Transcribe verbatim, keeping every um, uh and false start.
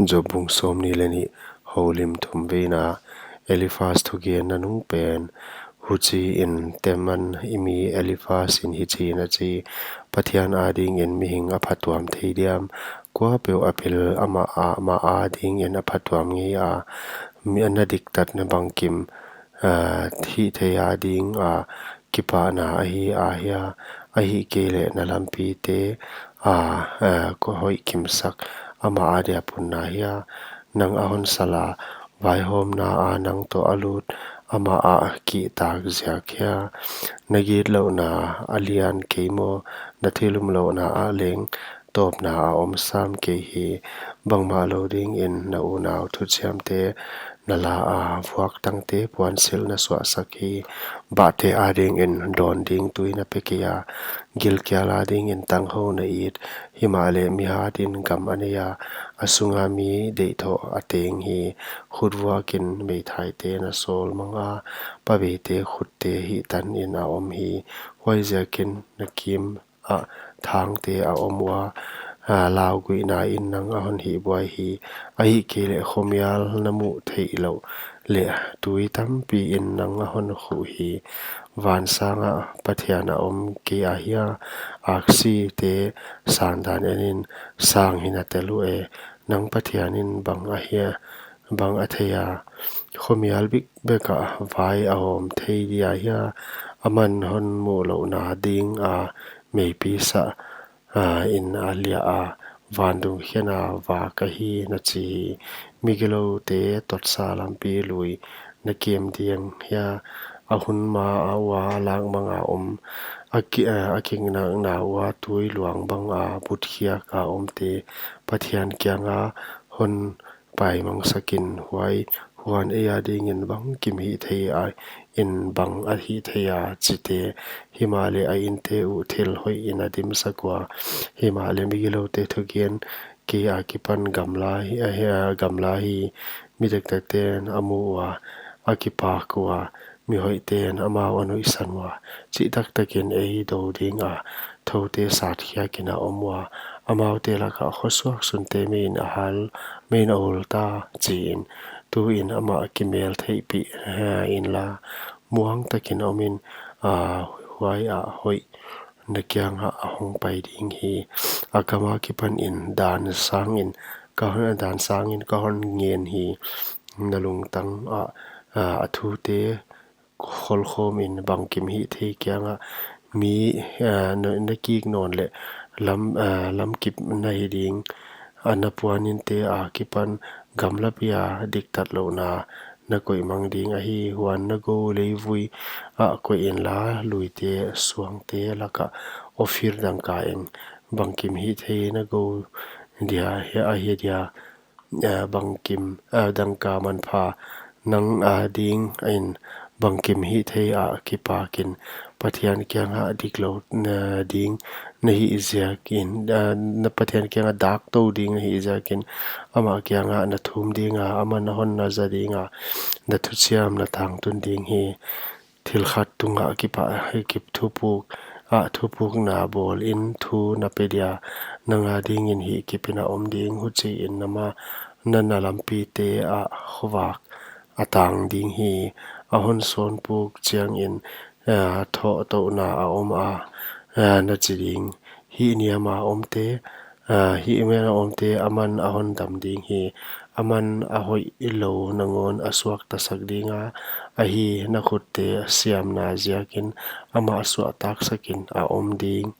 Job bung sawmnih leh nih, houlim thumveina. Eliphaz thugen nanung pen. Huchiin Teman mi Eliphaz in hichiin a chi: Pathian adingin mihing a phatuam thei diam? Kuapeuh a pil amah a, amah adingin a phatuam ngei a. Mi a na diktatna bangkim, ah, hihthei adinga kipahna ahi ahia? Ahihkeileh na lampite a, ah, ko hoih kimsak amah adia punna hia? Nang a hon sala vaihawmna a nang toh a lut amah a kihtak ziak hia? Na gitlouhna a lian kei maw? Na thil umlouhna ah leng tawpna a om sam kei hi. Bangmah lou dingin na unau thuchiamte na la a, vuaktangte puansilh na suahsak hi. Bahte adingin dawn ding tui na pe kei a, gilkial adingin tanghou na it. Himahleh mihatin gam a nei a, a sunga mi deihthoh a teng hi. Khutvuakin meithaite na sawl mang a, pabeite khutte hihtanin a om hi. Huaiziakin na kim ah thangte a om ua, ah, lauguihna in nang a hon hihbuai hi. Ahihkeileh khomial na muh theih louh leh tui tampiin nang a hon khuh hi. Vansanga Pathian a om kei ahia? Aksite sandan enin, sang hi na tel uh e. Nang Pathianin bang ahia, bang a thei a? Khomial bikbek ah vai a hawm thei dia hia? Aman hon muhlouhna dinga meipi sah, ah, in a liah a, van dung khena vak ahi, na chi hi. Migiloute totsa lampi lui na kem diam hia? A hun ma a ua lak manga om, a ki, ah, a kinakna ua tui luang banga butkhiaka omte Pathian kianga hon paimangsakin, huai, huan ei adingin bangkim hihthei a, in bang a hihthei a chite. Himahleh a inte uh thil hoihin a dimsak ua. Himahleh migiloute thugen, kei akipan gamla hi, a hi, a gamla hi. Mi diktaten a mu ua, a kipak ua, mihoihten amau a nuihsan ua. Chihtaktakin ei dou dinga thoute satkhiakin a om ua. Amaute laka khosuak sunte meiin a hal, meiin a hul ta, chiin. Tuin amah kimel theihpih, eh, inla, muangtakin omin, ah, huai ah hoih na kiangah a hong pai ding hi. A kam akipanin dan sangin ka hon, dan sangin ka hon ngen hi. Na lungtang ah, ah, a thute kholkhawmin bangkim hihthei kiangah mi, ah, na, na kik nawn leh lam, ah, lamkip na hi ding. A na puaninte akipan gamlapia diktatlouhna na koih mang ding ahi. Huan na gou leivui ah koih inla, luite suangte lakah Ophir dangka eng. Bangkim hihthei na gou dia, hia ahi dia, eh, bangkim, eh, dangka manpha nang adingin bangkim hihthei ah kipakin, Pathian kiangah diklou, eh, ding na hih ziakin, eh, na Pathian kiangah daktou ding na hih ziakin, amah kiangah na thum dinga, aman a hon na za dinga, na thuchiam na tangtun ding hi. Thil khat tungah kipa, kip thupuk, ah, thupukna bawlin thu na pe dia, nang adingin hihkipin a om ding. Huchiin na ma, na, na lampite ah khovak a tang ding hi. A hon sawnpuk chiangin, ah, thohtouhna a om a, ah, na chi ding. Hih niama omte, ah, hih niama omte aman a hon dam ding hi. Aman a hoihlou nangawn a suaktasak dinga, ahi, na khutte siamna ziakin amah suahtaksakin a om ding.